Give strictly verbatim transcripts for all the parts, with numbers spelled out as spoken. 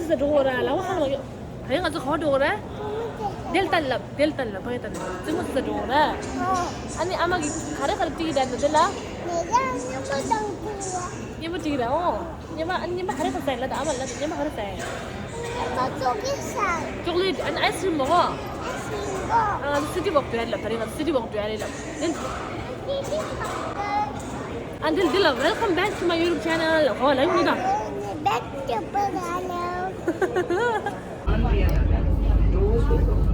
ས་འགྲོ་གོ་ར་ལ་བ་ཧང་ལ་ཡོད། ད་ཡང་ང་ཚོ་ག་བ་འགྲོ་གོ་ར། དེལ་ཏན་ལབ་དེལ་ཏན་ལབ་ཕ་གི་ཏན་ལབ་རྩེད་མོ་རྩེ་ས་འགྲོ་གོ་ར། ཨ་ནི་ཨ་མ་གི་ག་རེ་ག་རེ་ཏི་གི་དན་དེ་ལ། ངེད་ཀྱང་མཉམ་པོ་དང་ཏི་གི་ར། མཉམ་པོ་ཏི་གི་ར་ཨོ། མཉམ་པོ་ཨ་ནི་མཉམ་པོ་ག་རེ་ག་རེ་ཟ་ཡ་ལ་ད་ཨ་མ་ལ་ད་མཉམ་པོ་ག་རེ་ཟ་ཡ། ང་ཅོག་ལེ་ཟ། ཅོག་ལེ་ཨ་ནི་ཨའི་སི་ཀྲིམ་མོ་གོ། ཨའི་སི་ཀྲིམ་གོ། ཨ་ང་ཚོ་སི་ཊི་ཝོག་འགྲོ་ཡ་ལབ་ད་རེས་ང་ཚོ་སི་ཊི་ཝོག་འགྲོ་ཡ་རེད་ལབ་དེ། ཨ་འདི་འདི་ལ། Welcome back to my YouTube channel. ཧོ་ལ་ཡོང་ད། Back to Bangalore.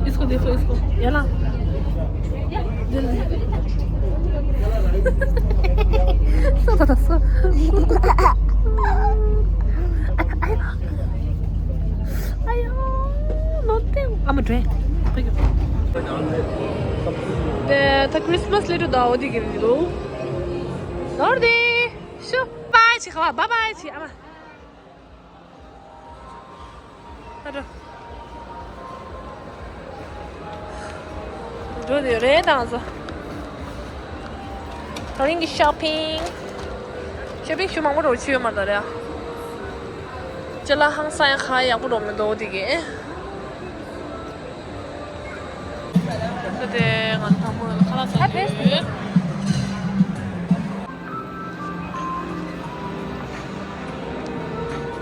इसको देखो, इसको। याला। सो सो सो। आयो, नोते। I'm a drink. 네, 다 크리스마스 리도 나오디기로. 너디. 슈. 바이, 지금 와. 바이바이, 지. 아마. ཨ་འགྲོ། འགྲོ་དེ་རེད་དང་ཟ། ད་རིང་གི་ཤོ་པིང་། ཤོ་པིང་ཞུ་མང་པོ་རོ་ཆུ་ཡོད་མ་རེད་ད་རེད་ཨ། ཅ་ལག་ཧང་སང་ཡ་ཁ་ཡག་པོ་རོ་མི་འདུག་དེ་གི། ད་དེ་ང་ཚོ་དང་པོ་ཁ་ལག་ཟ་གི་ཡོད།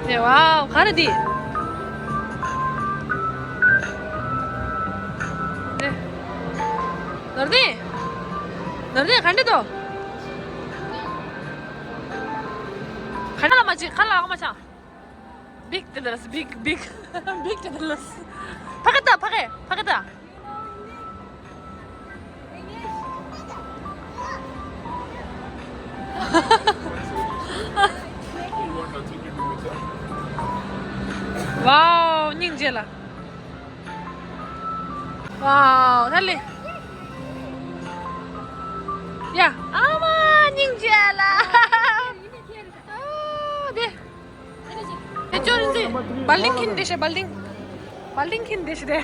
ནེ་ཝའོ། ག་རེ་འདི། ནེ། ནོར་ནེ། ནོར་ནེ་ག་འདྲ་འདུག་ག་འདྲ་ལ་མ་བྱེད་ག་ལ་མ་བྱ། བིག་ཏེ་དར་སི་བིག་བིག་བིག་ཏེ་དར་སི། ཕ་གི་ད་ཕ་གི་ཕ་གི་ད། ཝའོ། སྙིང་རྗེ་ལ། ཝའོ། ཐ་ལི། ཡ། ཨ་མ། སྙིང་རྗེ་ལ། ཨ་དེ། དེ་ཅོ་རིན་ཙི། བལ་ལྡིང་ཁིན་དེ་ཤེ་བལ་ལྡིང་། བལ་ལྡིང་ཁིན་དེ་ཤེ་དེ།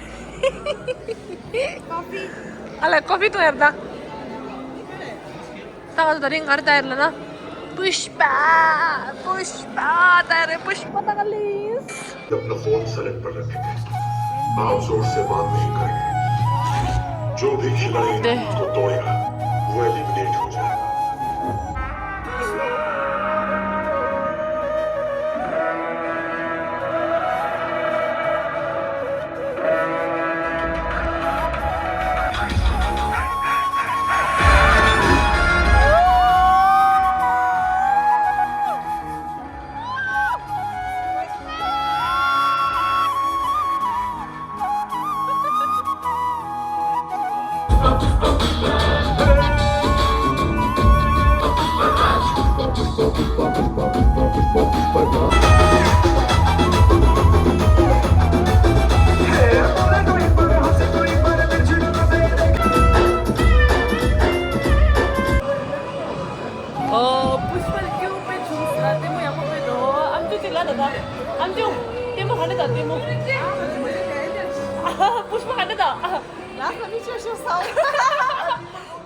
ཀོ་ཕི། ཨ་ལ་ཀོ་ཕི་ཏོ་ཡར་ད། ད་ང་ཚོ་ད་རིང་ག་རེ་ལྟ་ཡར་ལ་ན། पुष्पा पुष्पा ད་རེ་पुष्पा ད་ག་ལིས། अपना फोन साइलेंट पर रखें। आप जोर से बात नहीं करेंगे। जो भी खिलाड़ी ने खुद को तोड़ेगा, वो एलिमिनेट हो जाएगा। ཨོ། पुष्पा ལ་སྐྱིད་པོ་དཔེ་བྱུང་ཟེར་ལ་ལྟད་མོ་ཡག་པོ་དཔེ་འདུག་ཨམ་ཅོག་ཅིག་ལ་ད་ད། ཨམ་ཅོག་ལྟད་མོ་ག་འདྲ་ད་ལྟད་མོ། पुष्पा ག་འདྲ་ད། ལ་ས་མི་ཆོས་ཤོ་སའོ།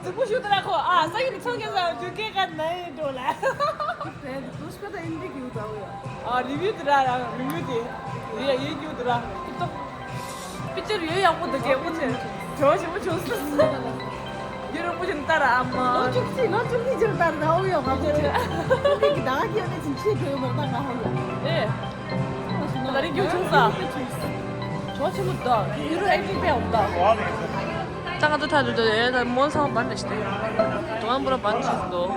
རྫིག་པོ་ཞུ་ད་ར་ཁོ་ཨ་ས་ཡི་ཚོང་རྒྱག་ས་རྒྱུ་སྐད་ག་ན་ཡིན་འགྲོ་ལ། पुष्पा ད་ཨིན་དི་གི་ཡུ་ད་ཨོ་ཡ། ཨ་རི་བིའུ་དེ་ར་ར་རི་བིའུ་དེ། རི་ཡ་ཡེ་གི་ཡུ་དེ་ར། པིག་ཏོ། པིག་ཅར་ཡོད་ཡག་པོ་འདུག་རྒྱལ་པོ་ཆེ། བྲོ་ཞིམ་པོ་བྱུང་སོང་། རྒྱུ་རིང་པོ་ཞིག་ལྟ་ར་ཨ་མ། ལོ་བཅུ་གཅིག་ལོ་བཅུ་གཉིས་ཅིག་ལྟ་ར་ད་ཨོ་ཡོ་ང་པོ་ཆེ། ཨ་ནི་གི་ད་ག་གི་ཨ་ནི་ཅིག་ཆེ་གི་ཡོད་མ་རེད་ད་ང་ཧོ་ཡ། ཨེ། ད་རིང་རྒྱུ་བྱུང་ས། བྲོ་ཆེན་པོ་འདུག་ཡུ་རོ་ཨེག་ཊིང་དཔེ་ཡག་པོ་འདུག་ད་ང་ཚོ་ཐག་ཏུ་འདུག་ཨེ་ད་མོལ་ཚང་བ་འདྲ་ཞིག་འདུག་དོ་ང་པུ་ར་བ་འདྲ་ཞིག་འདུག་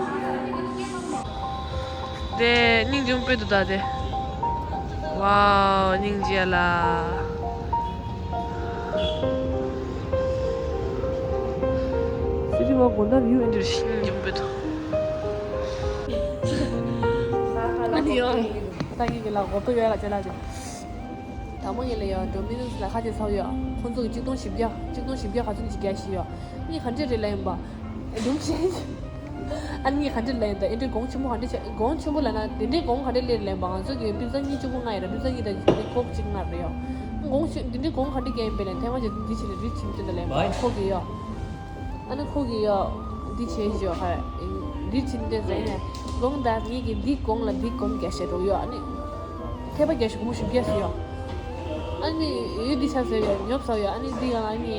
དེ་སྙིང་རྗེ་མོ་དཔེ་འདུག་ད་དེ། ཝའོ་སྙིང་རྗེ་ལ། སི་རི་བ་དགོན་དར་ཡུ་ཨེན་ཌི་སྙིང་རྗེ་མོ་དཔེ་འདུག་ཨ་ནི་ཡོང་། ད་ངེད་ཀྱི་ལ་གོ་པ་ཡོད་ལ་ཅེ་ལ་ཅེ། དང་པོ་ཡིན་ལ་ཡོད་ཌོ་མི་ནོ་སི་ལ་ཁ་ཆེ་ཚར་ཡོད། ཁོང་ཚོ་གི་གཅིག་སྟོང་བཞི་བརྒྱ་གཅིག་སྟོང་བཞི་བརྒྱ་ག་ཚོད་ཅིག་རྒྱག་ཤི་ཡོད། ངས་ག་འདྲས་རེད་ལ་ཡིན་པ། སྒྲུང་བཤད། ཨ་ནི་ག་འདྲ་ལ་ཡིན་ད་ཨེ་འདྲའི་གོང་ཆེན་པོ་ག་འདྲ་བྱས་གོང་ཆེན་པོ་ལ་ན་དེ་འདྲའི་གོང་ག་འདྲ་སླེབས་ལ་ཡིན་པ་ང་ཚོ་གི་པི་ཛ་གཉིས་བཅུ་གོ་ལྔ་ཡིན་ར་པི་ཛ་གཉིས་དང་གཅིག་ཁོག་གཅིག་ལྔ་རེད་ཡོ། གོང་ཆེ་འདི་འདྲའི་གོང་ག་འདྲ་རྒྱག་ཡིན་པས་ལ་ཐེངས་མ་ཅིག་འདི་བྱས་ནས་རིགས་བྱིན་དུས་ད་ལ་ཡིན་པ་ཁོག་གི་ཡོ། ཨ་ནི་ཁོག་གི་ཡོ། འདི་བྱས་ཞོ་ཧ། རིགས་བྱིན་དུས་ཟེར་ནས་གོང་ད་ངེད་ཀྱི་འདི་གོང་ལ་འདི་གོང་རྒྱག་བྱས་འགྲོ་ཡོ་ཨ་ནི། ཐེ་པ་རྒྱག་ཞོ་གོང་ཞིབ་རྒྱག་ཟེར་ཡོ། ཨ་ནི་ཡོད་འདི་ཆ་ཟེར་ཡ་ཉོབ་ས་ཡ། ཨ་ནི་འདི་ཡང་ཨ་ནི་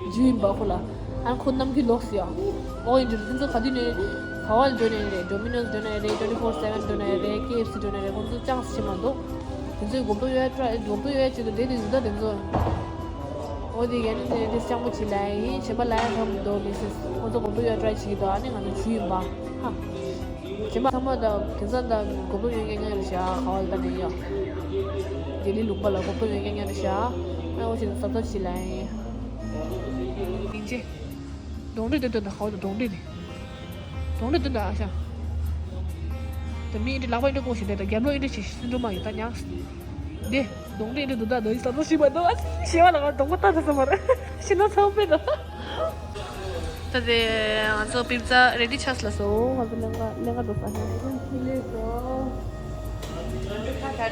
རྒྱུ་ཡིན་པ་ཁོ་ལ། ཨ་ནི་ཁོ་ནམ་རྒྱུན་ལོག་སི་ཡ། ཨོ་ཡིན་འདི་ཚོ་ག་དུས་ནས་ག་བ་ལ་འགྲོ་ནས་རེད། ཌོ་མི་ནོ་སི་འགྲོ་ནས་རེད། ཊུ་ཝེན་ཊི་ཕོར་སེ་ཝེན་འགྲོ་ནས་རེད། ཀེ་ཨེཕ་སི་འགྲོ་ནས་རེད། ཁོང་ཚོ་ཅང་སི་བྱེད་མ་འདུག་དེ་ཚོའི་གོམ་པ་ཡོད་ཀྲ་གོམ་པ་ཡོད་ཅིག་ཏུ་བསྡད་དུས་འདུག་ད་དེ་ཚོ། ཨོ་དེ་ཡ་ནི་དེ་སྤྱང་པོ་བྱེད་ལ་ཡིན། བྱེད་པ་ལ་ཡང་ཁམ་འདུག་མི་སི་ཁོང་ཚོ་གོམ་པ་ཡོད་ཀྲ་བྱེད་ཀྱི་འདུག་ཨ་ནི་ང་ཚོ་ཇུས་ཡིན་པ། ཧ། ཇེ་མ་ཚང་མ་དང་དེང་སང་དང་གོ་བོ་ཡོད་མཁན་ཡོད་རེད་ཤག་ག་བ་ལྟ་ནས་ཡོད། ལྡི་ལི་ལུང་པ་ལ་གོ་བོ་ཡོད་མཁན་ཡོད་རེད་ཤག་ཨ་འོ་ཞིག་གཟབ་གཟབ་བྱེད་ལ་ཡིན། ཡིན་ཅེ། གདོང་འདྲེ་དེ་འདྲ་ག་བ་དང་གདོང་འདྲེ་ནི། གདོང་འདྲེ་དེ་འདྲ་ཨ་ཤ། ད་མི་འདྲེ་ལག་པ་འདྲེ་ཀོ་ཞིག་འདྲེ་དང་རྒྱབ་ལོགས་འདྲེ་ཞིག་སུན་འགྲོ་མ་ཡོད་ད་ཉག་འདི། གདོང་འདྲེ་འདྲེ་འདུག་ད་ནི་གཟབ་གཟབ་བྱེད་མ་འདུག་ཨ་ཞེ་བ་ལ་ང་གདོང་པ་ལྟ་ད་ས་མ་རེད་ཤི་ན་ཚང་པས་ད། ད་དེ་ང་ཚོ་པིཛ་ཛ་རེ་ཌི་ཆགས་ལ་སོ། ང་ཚོ་ལེན་ག་ལེན་ག་འགྲོ་ས་ཧ། ཁ་ཁ་ཁ་ཁ་ཁ།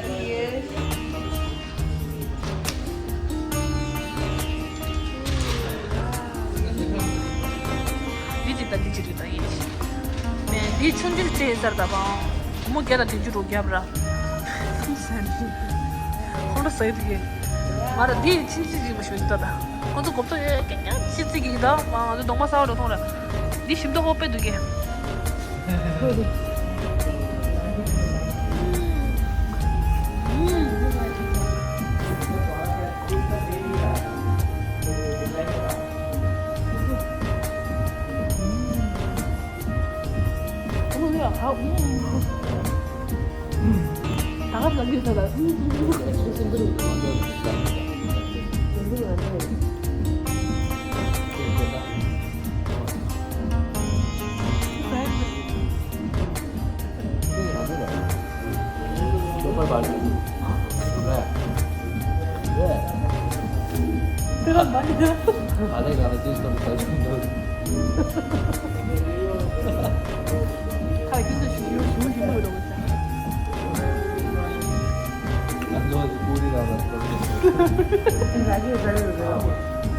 འདི་ཅིག་ད་འདི་ཅིག་རེད་ད་ཡིན། མེ་འདི་ཆུང་ཆུང་ཅིག་ཟེར་ད་པ། མོ་བརྒྱ་དང་བདུན་ཅུ་རོ་བརྒྱབ་ར། ཁོང་ཁྲོ་ཟ་ཡི་འདུག་གས། ང་ར་འདི་ཆིན་ཆིན་ཅིག་མ་ཞུ་ད་ད། ཁོང་ཚོ་གོ་ཐོས་ཡོད་ཀྱང་ཀྱང་ཅི་ཙི་གི་ད། ང་ང་ཚོ་གདོང་མ་གསར་བ་འགྲོ་ཐོང་ར། འདི་ཞིམ་ཏོག་ཧོ་པེ་འདུག་གས།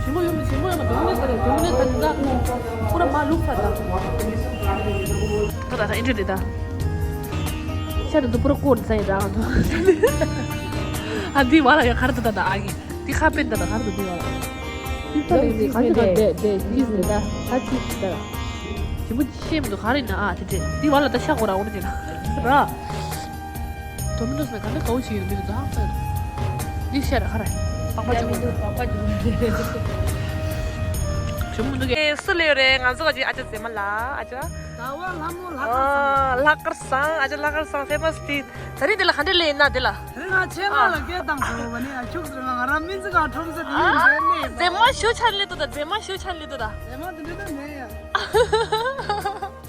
ཞིམ་པོ་ཡོད་མི་ཞིམ་པོ་ཡོད་མ་དོན་མེད་ས་རེད། དོན་མེད་ས་རེད་ད། ཁོ་ར་མ་ལུག་ས་ད། ཁོ་ད་ད་ཨེ་འདྲ་རེད་ད། ཤ་དེ་ཚོ་པུ་ར་ཀོར་ས་ཡིན་ད་ང་ཚོ། ཨ་འདི་བ་ལ་ཡ་ག་རེ་ད་ད་ད་ཨ་ཡི། འདི་ཁ་པེན་ད་ད་ག་རེ་ད་འདི་བ་ལ། འདི་ས་རེད་འདི་ག་ཅི་ག་འདི་འདི་ཅི་ཟེར་ད་ད་ཅི་ཟེར་ད། ཞིམ་པོ་ཤེས་མི་འདུག་ག་རེ་ན་ཨ་དེ་དེ་འདི་བ་ལ་ད་ཤ་གོ་ར་འོ་ན་ཅི་ན་ར། ཌོ་མི་ནོ་སི་ནས་ག་འདྲ་དགའ་བོ་བྱེད་ཀྱི་ཡོད་མི་འདུག་ད་ཧང་སངས་འདུག་འདི་ཤ་ར་ཁ་ར་པག་པ་ཡ་ཅུང་མི་འདུག་པག་པ་ཅུང་ཞིམ་མི་འདུག་གས། སུ་ལས་ཡོད་རེད། ང་ཚོ་ག་ཅིག་ཨ་ཅག་ཟེ་མ་ལ་ཨ་ཅག་ཟླ་བ་ལྷ་མོ་ལྷག་དཀར་བཟང་། ཨ་ལྷག་དཀར་བཟང་། ཨ་ཅག་ལྷག་དཀར་བཟང་ཕེ་མ་སི་དེ། ད་རིང་འདི་ལ་ག་འདྲ་ལས་ཡིན་ན་འདི་ལ། དེ་རིང་ང་ཆེད་མངགས་ལ་སྐད་བཏང་སོང་བ་ནི་ཨ་ཁྱུག་ཟེར་ང་ང་རང་སྨན་རྩིས་ཁང་ཁྲོམ་ས་དེ་ཡིན་ཟེར་ལས་ཡིན་པ། མཛེས་མ་ཞུ་ཆ་ལི་དུ་ད། མཛེས་མ་ཞུ་ཆ་ལི་དུ་ད། མཛེས་མ་དེ་འདྲ་ད་མེད་ཡ།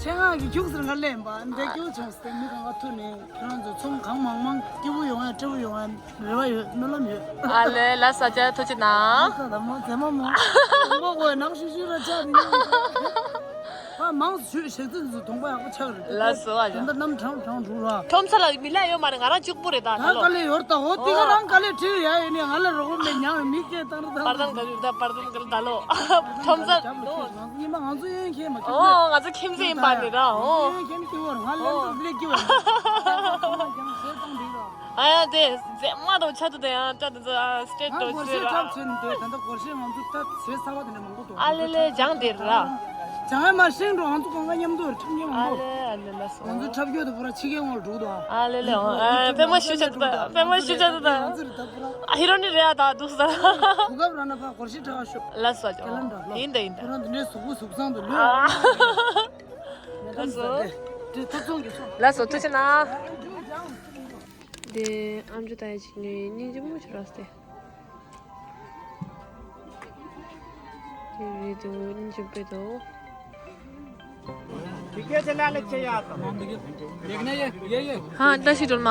ཆེད་མངགས་ཀྱི་ཁྱུག་ཟེར་ང་ལས་ཡིན་པ་འདི་སྐྱོ་བྱུང་སྟེ་མི་གང་ག་ཐུག་ནས་ཁྱེད་རང་ཚོ་ཚོང་གང་མང་མང་སྐྱིད་པོ་ཡོང་ཡ་སྤྲོ་པོ་ཡོང་ཡ་རེ་བ་ཡོད། སྨོན་ལམ་ཡོད། ཨ་ལེ་ལ་ས་ཆ་ཐུགས་རྗེ་གནང་། ད་ད་མོ་མཛེས་མ་མོ་མོ་གོ་ནང་ཤུ་ཤུ་ར་ཆ་རེད། ཨ་མང་སུ་ཞུས་ཞེ་ཚིག་ཚོ་གདོང་པ་ཡག་པོ་ཆགས་རེད། ལ་སོ་ཨ་ད་ད་ནམ་གྲང་གྲང་འགྲོ་ར། ཁྲོམ་ས་ལ་མི་ལ་ཡོད་མ་རེད། ང་རང་གཅིག་པུ་རེད་ད། ད་ད་ལོ་དཀའ་ལས་ཡོད་ད། འོ་དེ་ག་རང་དཀའ་ལས་ཁྲིད་ཡ་ཡིན་ནས་ང་ལ་རོགས་པ་མེད། ཉང་མི་སྐད་བཏང་ར་བཏང་པར་ཏང་ག་ལུ་ད་པར་ཏང་ག་ལུ་ད་ལོ། ཁྲོམ་ས་ནོ། ཉི་མ་ང་ཚོ་ཡོན་ཁྱེད་མ་ཁྱེད་ཨོ་ང་ཚོ་ཁྱིམ་མཚེས་ཡིན་པ་ནི་ར། ཨོ་ཡོན་ཁྱེད་ནི་སྐྱིད་པོ་ར། ང་ལན་ཏོག་ལས་སྐྱིད་པོ་ར། ཁོ་མ་ཀྱང་ཟས་བཏང་འདུག་ར། ཨ་ཡ་དེ་མཛེས་མ་དང་ཆ་དུ་དེ་ཡང་སྐྲ་དེ་ཚོ་ཨ་སི་ཊེཊ་ང་དོ་སྒོར་ཆེ་གཞས་ར། འཁྲབ་བྱས་ནས་དེ་ད་ལྟ་སྒོར་གཞས་ང་ཚོ་ད་ཟས་ཚ་བ་དེ་འདྲ་མང་པོ་འདུག་ཨ་ལེ་ལེ་སྦྱངས་དེ་ར། སྦྱངས་ཡ་མ་ཤེས་འགྲོ། ང་ཚོ་གང་ག་མཉམ་དུ་འཁྲབ་མཁན་མང་པོ། ཨ་ལེ་ཨ་ལེ་ལ་སོ། ང་ཚོ་འཁྲབ་རྒྱུ་དེ་པུ་ར་ཕྱི་རྒྱལ་ངོ་ལ་འགྲོ་གི་འདུག་ཨ་ལེ་ལེ་ཨོ་ཨ་པད་མ་ཞུ་ཆ་དུ་ད། པད་མ་ཞུ་ཆ་དུ་ད། ང་ཚོ་རེ་ད་པུ་ར། ཨ་ཧི་རོ་ནི་རེད་ཨ་ད་འདུག་ས། གོ་སྐབས་རག་ན་ཕར་སྒོར་གཞས་འཁྲབ་ཤོག་ལ་སོ་ཨ་ཅོ། ཁྱེད་རང་འདྲ་ལོ། ཡིན་ད་ཡིན་ད། ཁྱེད་རང་འདི་འདྲའི་གཟུགས་པོ་གཟུགས་བཟང་དུ་ལོས། ཨ་ལ་སོ། འདི་ཐབ་ཚང་གི་ཚོགས། ལ་སོ་ཐུགས་རྗེ་གནང་། དེ་ཨམ་ཅོག་ལྟ་ཡ་ཅིག་ཉོས་ཡིན། སྙིང་རྗེ་མོ་ཆེ་ར་སྟེ། དེ་རེད་འདུག་སྙིང་རྗེ་མོ་དཔེ་འདུག་ཧང་ལྟ་ཞིག་འགྲོ་མ།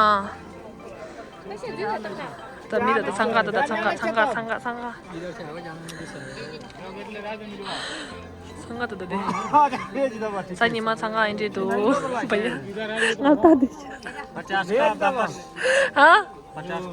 ད་མི་ད་ད་འཚང་ཁ་ད་ད་འཚང་ཁ་འཚང་ཁ་འཚང་ཁ་འཚང་ཁ། འཚང་ཁ་ད་ད་དེ། ས་ཉི་མ་འཚང་ཁ་ཨེ་འདྲས་འདུག་པ་ཡ། ང་ལྟ་དེ་ཤ། ཧ།